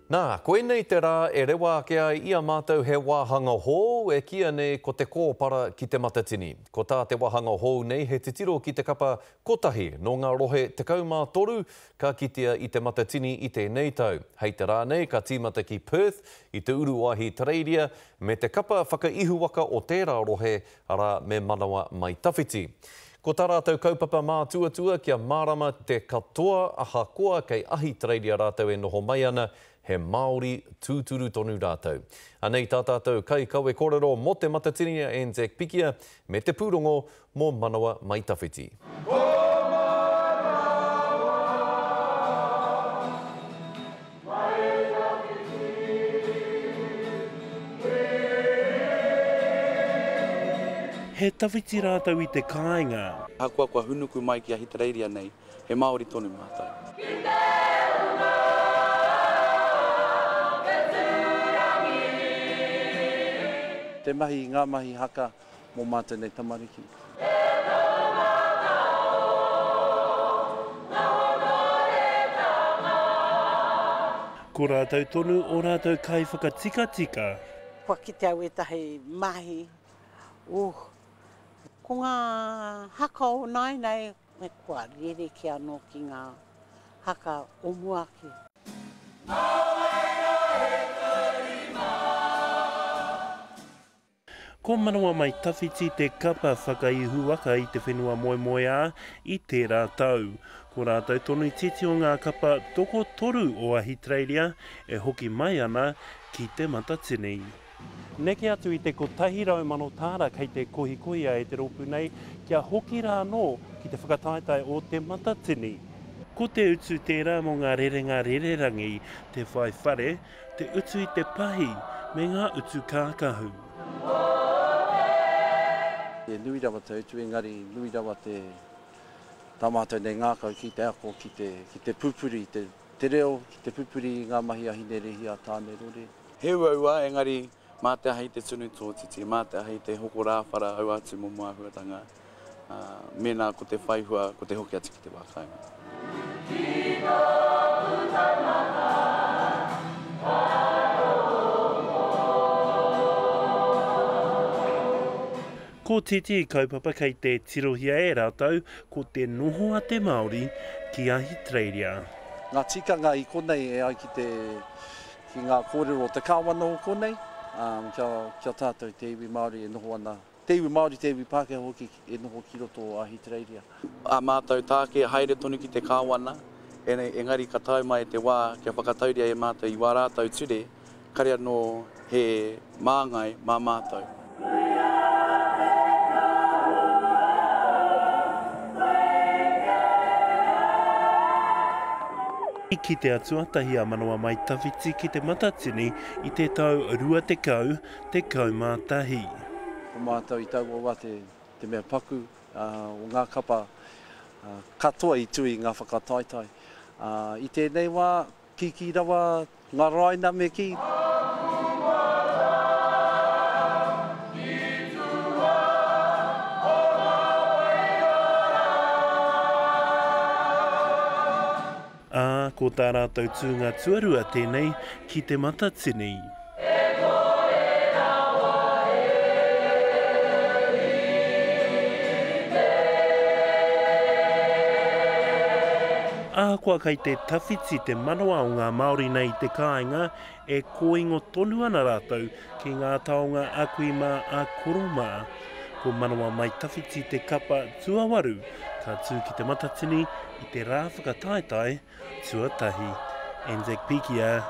Nā, koinei te rā e rewa ake ai i a mātou he wāhanga hou e kīia nei ko Te Kōpara ki Te Matatini. Ko tā te wāhanga hou nei he titiro ki te kapa kotahi nō ngā rohe 13 ka kitea i Te Matatini i tēnei tau. Hei te rā nei ka tīmata ki Perth i te uru o Ahitereiria me te kapa whakaihuwaka o tērā rohe, arā, me Manawa Mai Tawhiti. Ko tā rātou kaupapa mātuatua kia mārama te katoa ahakoa kei Ahitereiria rātou e noho mai ana, he Māori tūturu tonu rātou. Anei tā tātou kaikawe kōrero mō Te Matatini a Anzac Pikia me te pūrongo mō Manawa Mai Tawhiti. Ko Manawa Mai Tawhiti. He tawhiti rātou i te kāinga. Ahakoa kua hunuku mai ki Ahitereiria nei, he Māori tonu mātou. Ki te hunga whetūrangi. Te mahi i ngā mahi haka mō mātou nei tamariki. Te taumata o ngā honoretanga. Ko rātou tonu ō rātou kaiwhakatikatika. Kua kite au ētahi mahi, uh, ko ngā haka o nāianei, kua rerekē anō ki ngā haka o mua ake. Nā wai rā e Kurima? Ko Manawa Mai Tawhiti te kapa whakaihuwaka i te whenua moemoeā i tērā tau. Ko rātou tonu titi o ngā kapa tokotoru o Ahitereiria e hoki mai ana ki Te Matatini. Neke atu i te 100,000 tāra kei te kohikohia e te rōpū nei kia hoki rā anō ki te whakataetae o Te Matatini. Ko te utu tērā mō ngā rerenga rererangi, te whai whare, te utu i te pahi me ngā utu kākahu. He nui rawa te utu engari nui rawa te tā mātou nei ngākau ki te ako, ki te, ki te pupuri i te, te reo, ki te pupuri i ngā mahi a Hinerehi, a Tānerore. He uaua engari mā te aha i te tunu tōtiti, mā te aha i te hoko rāwhara aua atu momo āhuatanga. ā, mēnā ko te whai hua, ko te hoki atu ki te wā kāinga. Ki tōku taumata, ka rongo. Ko tētehi kaupapa kei te tirohia e rātou ko te noho a te Māori ki Ahitereiria. Ngā tikanga i konei e ai ki te, ki ngā kōrero o te Kāwana o konei, ā, kia, kia tātou te iwi Māori e noho ana Te iwi Māori, te iwi Pākehā hoki e noho ki roto o Ahitereiria. Ā mātou tāke haere tonu ki te Kāwana, engari ka tae mai te wā kia whakatauria e mātou i wā rātou ture, kare anō he māngai mā mātou. I kitea tuatahi a Manawa Mai Tawhiti ki Te Matatini i te tau 20 11. Ko mātou i taua wā te te mea paku o ngā kapa katoa i tū i ngā whakataetae. I tēnei wā, kīkī rawa ngā raina me kī. Ā, ko tā rātou tūnga tuarua tēnei ki Te Matatini. E kore rawa e rite. Ahakoa kei te tawhiti te manawa o ngā Māori nei i te kāinga, e kōingo tonu ana rātou ki ngā taonga a kui mā, a koro mā. Ko Manawa Mai Tawhiti te kapa tuawaru ka tū ki Te Matatini i te rā whakataetae tuatahi. Anzac Pikia.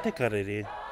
Te Karere.